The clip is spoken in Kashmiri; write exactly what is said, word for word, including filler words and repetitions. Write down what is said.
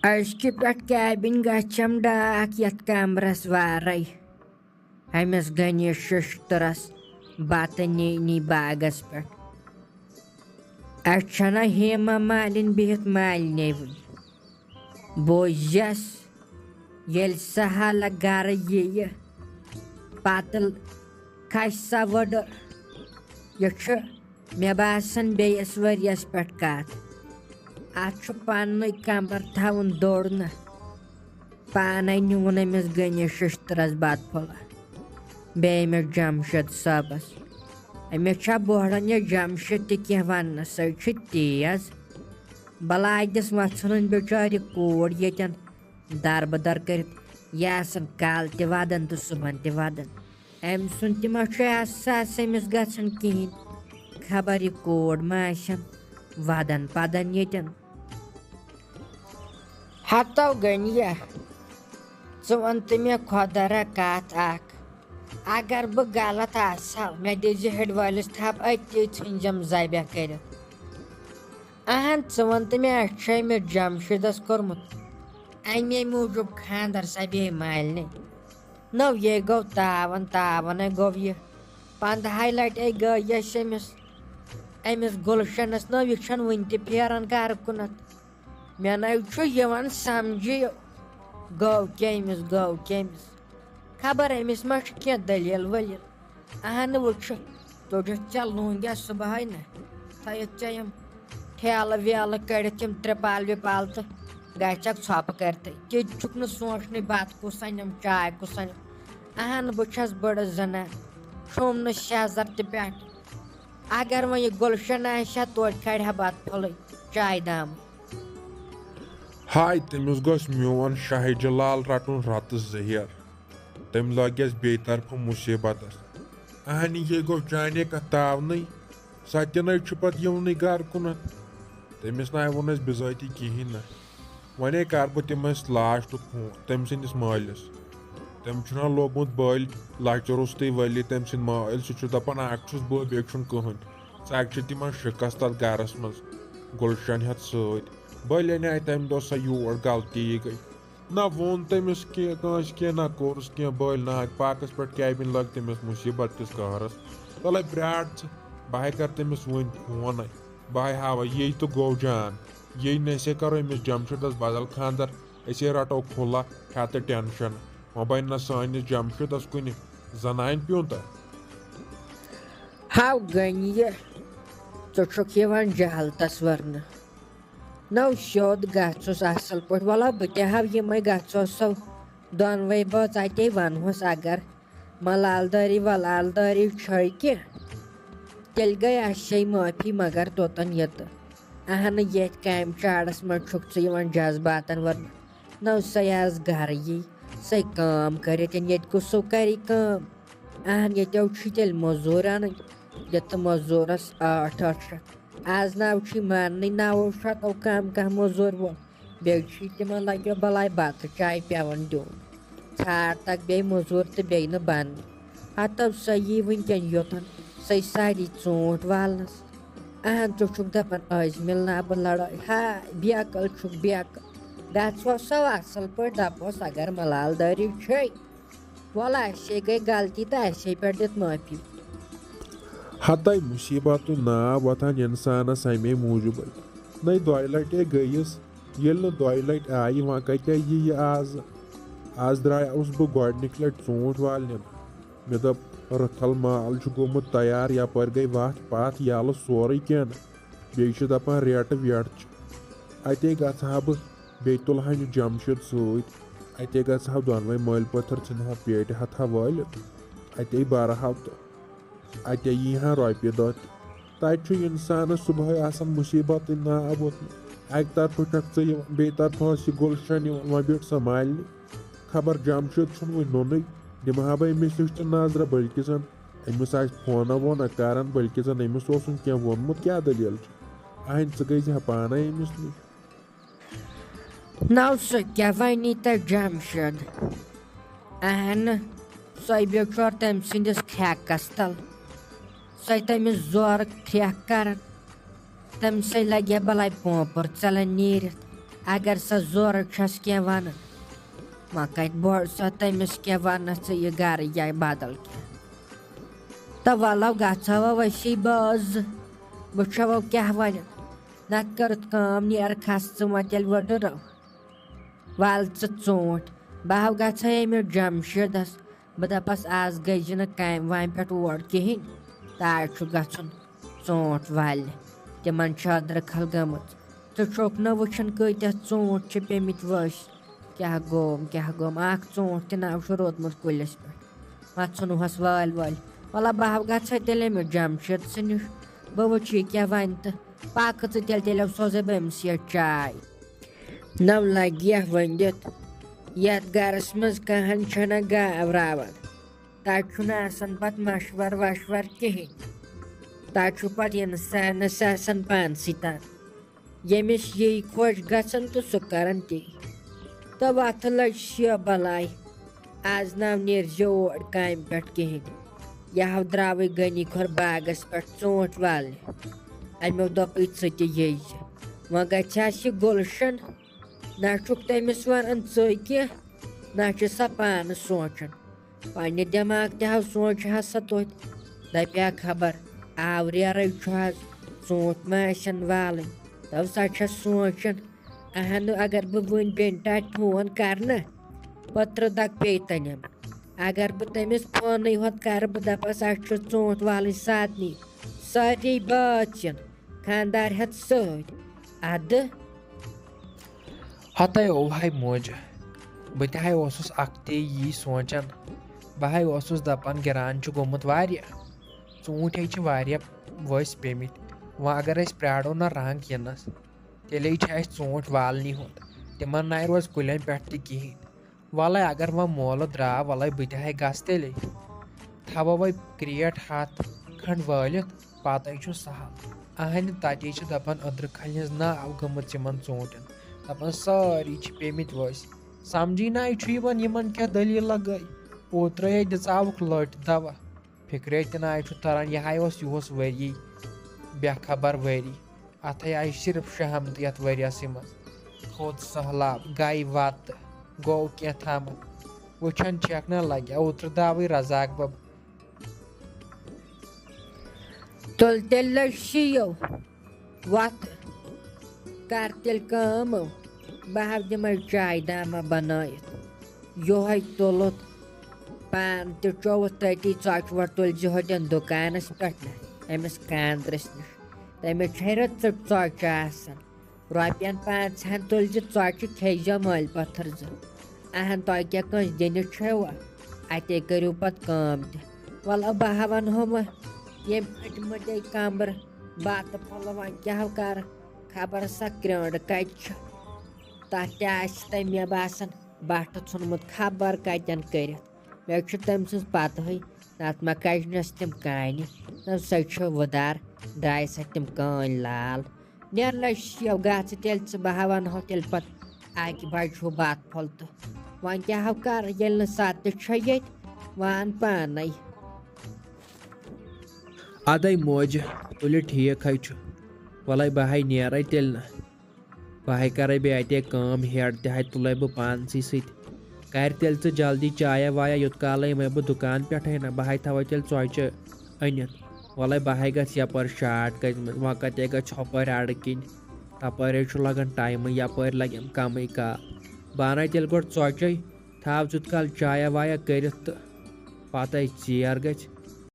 أزکہِ پٮ۪ٹھ کیبِن گژھٮ۪م ڈاکھ یَتھ کمرس وارے۔ أمِس غنی ششترس بتہٕ نینی باغس پٮ۪ٹھ۔ اَسہِ چھَنہ ہیما مالِن بِہِتھ مالِنے وٕنہِ۔ بوٗزِیَس، ییٚلہِ سہلہ گرٕ یِیہِ، پتہٕ کھسہِ سۄ وٕڈٕ۔ یہِ چھُ مےٚ باسان، بیٚیِس ؤرِیَس پٮ۪ٹھ کَتھ۔ اَتھ چھُ پَننُے کمبر تھاوُن دوٚر نہ۔ پانَے نیوٗن أمِس غنی ششترس بتہٕ پھوٚلہ، بیٚیہِ أمِس جمشید صٲبس۔ أمِس چھا بوہڑان یہِ جمشید تہِ کینٛہہ وننس، سۄ چھِ تیز۔ بلاے دِس وژھنن بِچارِ کوٗر ییٚتٮ۪ن دربہٕ در کٔرِتھ۔ یہِ آسان کالہٕ تہِ ودان تہٕ صُبحن تہِ ودان۔ أمۍ سُنٛد تہِ ما چھُ احساس أمِس گژھان کِہیٖنۍ؟ خبر یہِ کوٗر ما آسن ودان پدان ییٚتٮ۪ن۔ ہتو غنیہ، ژٕ وَن تہٕ مےٚ خۄدا را کتھ اکھ۔ اگر بہٕ غلط آسہٕ ہا، مےٚ دِزِ ہیٚرِ وٲلِس تھپھ، أتی ژھٕنجم ذبح کٔرِتھ۔ اہن، ژٕ وَن تہٕ مےٚ، اَسہِ چھُ أمِس جمشیدس کوٚرمُت اَمے موٗجوٗب خانٛدر سۄ بیٚیہِ مالنہِ۔ نو، یے گوٚو تاوان، تاوان ہے گوٚو یہِ۔ پندہاے لٹہِ ہے گٔے أسۍ أمِس، أمِس گُلشنس۔ نو، یہِ چھَنہٕ وُنہِ تہِ پھیران گرٕ کُنتھ۔ مےٚ نَے چھُ یِوان سمجھے، گوٚو کیٛاہ أمِس، گوٚو کیٛاہ أمِس؟ خبر أمِس ما چھُ کینٛہہ دٔلیٖل ؤلیٖل۔ اہنہٕ وٕچھِ، تُجَتھ ژےٚ لوٗنٛگیا صُبحٲے نہ؟ تھٲیِتھ ژےٚ یِم ٹھیلہٕ ویلہٕ کٔڑِتھ، یِم ترٛپال وِپال، تہٕ گژھکھ ژھۄپہٕ کٔرِتھٕے۔ تہِ تہِ چھُکھ نہٕ سونٛچنُے، بَتہٕ کُس اَنٮ۪م، چاے کُس اَنٮ۪م۔ اہن، بہٕ چھَس بٔڑ زنان، چھُم نہٕ شیزر تہِ پٮ۪ٹھ۔ اگر وۄنۍ یہِ گُلشن آسہِ ہا، توتہِ کھارِ ہا بَتہٕ پھوٚلٕے، چاے دام۔ ہاے، تٔمِس گوٚژھ میون شاہہِ جلال رَٹُن رَتہٕ زٔہِر۔ تٔمۍ لٲگِس بیٚیہِ طرفہٕ مُصیٖبتس۔ اہنہِ، یے گوٚو چانے کتھ تاونٕے۔ سۄ تہِ نَے چھُ پتہٕ یِونٕے گرٕ کُنتھ۔ تٔمِس نَے ووٚن اَسہِ بِذٲتی کِہیٖنۍ نہ۔ وۄنۍ کر بہٕ تِمن لاسٹُک فون تٔمۍ سٕنٛدِس مٲلِس۔ تٔمۍ چھُنہ لوگمُت بٔلۍ لۄکچہِ روٚستُے ؤلی تٔمۍ سٕنٛدۍ مٲلۍ۔ سُہ چھُ دپان، اکھ چھُس بہٕ، بیٚیہِ چھُنہٕ کٕہٕنۍ۔ ژٕ اکھ چھِ تِمن شِکست تتھ گرس منٛز، گُلشن ہٮ۪تھ سۭتۍ۔ بٔلۍ انے تٔمۍ دۄہ سۄ یور، غلطی یی گٔے۔ نہ ووٚن تٔمِس کینٛہہ، کٲنٛسہِ کینٛہہ، نہ کوٚرُس کینٛہہ۔ بٔلۍ ناگ پاکس پٮ۪ٹھ کیبِن لٔگ تٔمِس مُصیٖبت کِس قہرس۔ تَلَے پرٛار ژٕ، بہٕ ہے کَرٕ تٔمِس وٕنۍ فونَے۔ بہٕ ہے ہاوَے یی تہٕ گوٚو جان۔ یی نہٕ أسے کَرو أمِس جمشیٖدَس بدل خانٛدر، أسے رَٹو کھُلہ ہٮ۪تہٕ ٹٮ۪نشن۔ وۄنۍ بَنہِ نہ سٲنِس جمشیٖدَس کُنہِ زنانہِ پیوٗنٛتہ۔ ہاو غنیہ، ژٕ چھُکھ یِوان جہل تصورنہٕ۔ نو سیوٚد گژھُس اصل پٲٹھۍ۔ وَلہ بہٕ تہِ ہاو یِمے گژھو سو دۄنوَے بٲژ اَتے وَنہوس اگر ملالدٲری ولالدٲری چھے کینٛہہ، تیٚلہِ گٔے اَسے معٲفی مگر توٚتن یہِ تہٕ۔ اہنہٕ ییٚتھۍ کامہِ چاڑس منٛز چھُکھ ژٕ یِوان جذباتن ورنہٕ۔ نو سۄ آس گرٕ یی، سۄے کٲم کٔرِتھ ییٚتہِ کُس سُہ کَرِ کٲم؟ اہن ییٚتیو چھِ تیٚلہِ مٔزوٗر اَنٕنۍ، ییٚتہِ مٔزوٗرس ٲٹھ ٲٹھ شیٚتھ۔ آز ناو چھُے ماننٕے نَوو شیٚتو کم کانٛہہ مٔزوٗر وول۔ بیٚیہِ چھُے تِمن لگیو بلاے بتہٕ چاے پٮ۪وان دیُن۔ ژھانٛڈ تک بیٚیہِ مٔزوٗر تہٕ بیٚیہِ نہٕ بننٕے۔ ہتو سۄ یی وٕنکٮ۪ن یوٚتن، سۄے ساری ژوٗنٛٹھۍ والنس۔ اہن ژٕ چھُکھ دپان أزۍ مِلناو بہٕ لڑٲے۔ ہا، بیقل چھُکھ بیقل۔ گژھوس سۄ اصل پٲٹھۍ دپوس اگر ملالدٲری چھے۔ وَلہٕ، اَسے گٔے غلطی تہٕ اَسے پٮ۪ٹھ دِتھ معٲفی۔ ہتَے مُصیٖبتُے ناو وۄتھان اِنسانَس اَمے موٗجوٗبَے۔ نَے دۄیہِ لَٹہِ گٔیَس، ییٚلہِ نہٕ دۄیہِ لَٹہِ آیہِ، وۄنۍ کَتہِ یِیہِ یہِ آز؟ آز درٛایاوُس بہٕ گۄڈٕنِکہِ لَٹہِ ژوٗنٛٹھۍ والنہِ۔ مےٚ دوٚپ، رٕتھَل مال چھُ گوٚمُت تیار، یَپٲرۍ گٔے وَتھ پَتھ یَلہٕ سورُے کینٛہہ۔ بیٚیہِ چھِ دَپان ریٹہٕ ویٹہٕ چھِ۔ اَتے گژھٕ ہا بہٕ، بیٚیہِ تُلہٕ ہا یہِ جمشید سۭتۍ۔ اَتے گژھٕ ہا دۄنوَے مٲلۍ پٔتھٕر ژھٕنہٕ ہا پیٹہِ ہَتھا وٲلِتھ۔ اَتے بَرٕ ہا تہٕ اَتے یی ہا رۄپیہِ دَہ تہِ۔ تَتہِ چھُ اِنسانَس صُبحٲے آسان مُصیٖبتٕے ناو ووٚتھمُت۔ اَکہِ طرفہٕ چھَکھ ژٕ یِوان، بیٚیہِ طرفہٕ ٲس یہِ گُلشَن یِوان، وۄنۍ بیٖٹھ سۄ مالنہِ۔ خبر جمشید چھُنہٕ وٕنہِ نوٚنُے، دِمہٕ ہا بہٕ أمِس نِش تہِ نظرہ، بلکہِ زَن أمِس آسہِ فونہ وونہ کران، بلکہِ زَن أمِس اوسُن کینٛہہ ووٚنمُت، کیٛاہ دٔلیٖل چھِ؟ اہنہِ، ژٕ گٔے زِ ہا پانے أمِس نِش۔ نو سُہ کیٛاہ وَنی تۄہہِ جمشید؟ اہنہٕ، سۄے بیٚچھور تٔمۍ سٕنٛدِس کھرٛٮ۪کس تل، سۄے تٔمِس زورٕ کھرٛٮ۪کھ کران، تٔمۍ سٕے لگہِ ہا بلاے پونٛپُر ژلان نیٖرِتھ۔ اگر سۄ زورٕ چھس کینٛہہ ونان، وۄنۍ کتہِ بوڑ سۄ تٔمِس کینٛہہ ونس ژٕ یہِ گرٕ یا بدل کینٛہہ؟ تہٕ ولو گژھو أسی بٲژ، وٕچھو کیٛاہ ونن۔ نتہٕ کٔرٕتھ کٲم، نیر کھس ژٕ وۄنۍ تیٚلہِ وٕڈٕرو۔ ول ژٕ ژوٗنٛٹھۍ، بہٕ ہاو گژھے أمِس جمشیدس، بہٕ دپس از گٔژھۍ نہٕ کامہِ وامہِ پٮ۪ٹھ اور کہیٖنۍ، تہٕ از چھُ گژھُن ژوٗنٛٹھۍ والنہِ، تِمن چھِ أدرٕ کھل گٔمٕژ۔ ژٕ چھُکھ نہٕ وٕچھان کۭتیاہ ژوٗنٛٹھۍ چھِ پیٚمٕتۍ ؤسۍ؟ کیٛاہ گوم، کیٛاہ گوم، اکھ ژوٗنٛٹھ تہِ نہ چھُ روٗدمُت کُلِس پٮ۪ٹھ۔ وۄتھ ژھٕنہوس وٲلۍ وٲلۍ۔ وَلہ بہٕ ہاو گژھے تیٚلہِ أمِس جمشید سٕنٛدِ نِش۔ بہٕ وٕچھِ یہِ کیٛاہ وَنہِ تہٕ پَکہٕ ژٕ تیٚلہِ، تیٚلہِ سوزے بہٕ أمِس یہِ چاے۔ نَو لَگہِ یَتھ ؤنِتھ، یَتھ گَرَس منٛز کَہَن چھَنہ گاو راوان۔ تَتہِ چھُنہٕ آسان پَتہٕ مَشوَر وَشوَر کِہیٖنۍ۔ تَتہِ چھُ پَتہٕ اِنسانَس آسان پانسٕے تام۔ ییٚمِس یی خۄش گژھان تہٕ سُہ کران تی۔ تہٕ وَتھٕ لٔج شیٚے بَلاے۔ آز ناو نیرزِ اور کامہِ پٮ۪ٹھ کِہیٖنۍ۔ یہِ ہاو درٛاوٕے غنی کھۄر باغس پٮ۪ٹھ ژوٗنٛٹھۍ والنہِ۔ اَمیو دوٚپُے ژٕ تہِ ییٖزِ۔ وۄنۍ گژھِ ہس یہِ گُلشن۔ نہ چھُکھ تٔمِس وَنان ژٕے کینٛہہ، نہ چھِ سۄ پانہٕ سونٛچان۔ پننہِ دٮ۪ماغ تہِ ہاو سونٛچہِ ہا سۄ توتہِ۔ دپہِ ہا خبر آوریرے چھُ حظ، ژوٗنٛٹھۍ ما آسن والٕنۍ۔ تو سۄ چھےٚ سونٛچان، اہنُو، اگر بہٕ وٕنۍ بیٚنہِ ٹاٹہِ فون کرٕ نہ، پتہٕ ترٛہ دگ پیٚیہِ تنٮ۪م۔ اگر بہٕ تٔمِس فونٕے ہوت کرٕ، بہٕ دپس، اسہِ چھُ ژوٗنٛٹھۍ والٕنۍ سارنٕے، سٲری بٲژ یِن، خانٛدار ہٮ۪تھ سۭتۍ۔ ادٕ ہتے اوہے موجہِ، بہٕ تہِ ہاے اوسُس اکھ تے یی سونٛچان۔ بہٕ ہاے اوسُس دپان، گِران چھُ گوٚمُت واریاہ۔ ژوٗنٛٹھۍ ہے چھِ واریاہ ؤسۍ پیٚمٕتۍ۔ وۄنۍ اگر أسۍ پرٛارو نہ رنٛگ یِنس، تیٚلے چھِ اَسہِ ژوٗنٛٹھۍ والنٕے ہوت۔ تِمن نَے روزِ کُلٮ۪ن پٮ۪ٹھ تہِ کِہیٖنۍ۔ وَلَے اگر وۄنۍ مولہٕ درٛاو، وَلَے بہٕ تہِ ہاے گژھٕ تیٚلے۔ تھاوو وۄنۍ کرٛیٹ ہَتھ کھنٛڈ وٲلِتھ، پَتَے چھُ سہل۔ اَہنہِ تَتے چھِ دَپان أدرٕ کھَلہِ ہِنٛز ناو گٔمٕژ یِمَن ژوٗنٛٹھٮ۪ن۔ دَپان سٲری چھِ پیٚمٕتۍ ؤسۍ۔ سَمجھی نَے چھُ یِوان یِمَن کیٛاہ دٔلیٖلہ گٔے۔ اوترَے ہے دِژاوُکھ لٔٹۍ دَوا۔ فِکرے تہِ نَے چھُ تَران، یہِ ہاے اوس یُہُس ؤری بے خبر ؤری۔ اَتھَے آیہِ صرف شےٚ ہَفتہٕ یَتھ ؤریَسٕے منٛز۔ کھوٚت سٔہلاب، گَے وَتہٕ، گوٚو کینٛہہ تامَتھ۔ وٕچھان چھَکھ نہ لَگہِ اوترٕ داوٕے رزاق بَب۔ تُل تیٚلہِ لٔج شِیو وَتہٕ۔ کَر تیٚلہِ کٲم، بہٕ ہاو دِمَے چاے دامہ بَنٲیِتھ۔ یِہوٚے تُلُتھ پان تہِ چوٚوُتھ تٔتی، ژۄچہِ وۄٹھ تُلۍ زِ ہوٚتٮ۪ن دُکانَس پٮ۪ٹھ نہ، أمِس کاندرِس نِش۔ تٔمِس چھے رٕژٕ ژۄچہِ آسان۔ رۄپین پانٛژہن تُلۍ زِ ژۄچہِ، کھیٚیہِ زیو مٲلۍ پتھر زٕ۔ اہن، تۄہہِ کیٛاہ کٲنٛسہِ دِنہِ چھوا؟ اتے کٔرِو پتہٕ کٲم تہِ۔ وَلہٕ بہٕ ہا وَنہو وۄنۍ ییٚمۍ پھٔٹمٕتۍ کمبرٕ بتہٕ پھوٚلہٕ، وۄنۍ کیٛاہ کَرٕ؟ خبر سۄ کرٛٲنٛڈ کَتہِ چھِ؟ تَتھ تہِ آسہِ تٔمۍ، مےٚ باسان، بَٹھٕ ژھُنمُت خبر کَتٮ۪ن کٔرِتھ۔ مےٚ چھُ تٔمۍ سٕنٛز پَتہٕے، نَتہٕ ما کَجنَس تِم کانہِ۔ نہ، سۄ چھِ وٕدار، درٛاے سۄ تِم کٲنۍ لال۔ نیر لَشہِ یَو، گژھ ژٕ تیٚلہِ، ژٕ، بہٕ ہا وَنہو تیٚلہِ پَتہٕ اَکہِ بَجہِ ہُہ بَتہٕ پھوٚل تہٕ۔ وۄنۍ کیٛاہ ہو کَرٕ، ییٚلہِ نہٕ سَتھ تہِ چھےٚ ییٚتہِ، وَن پانَے۔ اَدَے موجہِ، تُلہِ ٹھیٖک ہے چھُ۔ وَلَے بہٕ ہَے نیرَے تیٚلہِ نہ۔ بہٕ ہَے کَرَے بیٚیہِ اَتے کٲم، ہیڈ تہِ ہَے تُلَے بہٕ پانسٕے سۭتۍ۔ کَرِ تیٚلہِ ژٕ جلدی چایا وایا، یوٚت کالَے یِمَے بہٕ دُکان پٮ۪ٹھَے نہ، بہٕ ہَے تھاوَے تیٚلہِ ژۄچہِ أنِتھ۔ وَلَے بہٕ ہَے گژھٕ یَپٲرۍ شاٹ گژھِ، وۄنۍ کَتے گژھِ ہۄپٲرۍ اَڑٕ کِنۍ۔ تَپٲرۍ حظ چھُ لَگان ٹایمٕے، یَپٲرۍ لَگٮ۪م کَمٕے کال۔ بہٕ اَنَے تیٚلہِ گۄڈٕ ژۄچے، تھاو ژٕ یوٚت کال چایا وایا کٔرِتھ تہٕ پَتَے ژیر گژھِ۔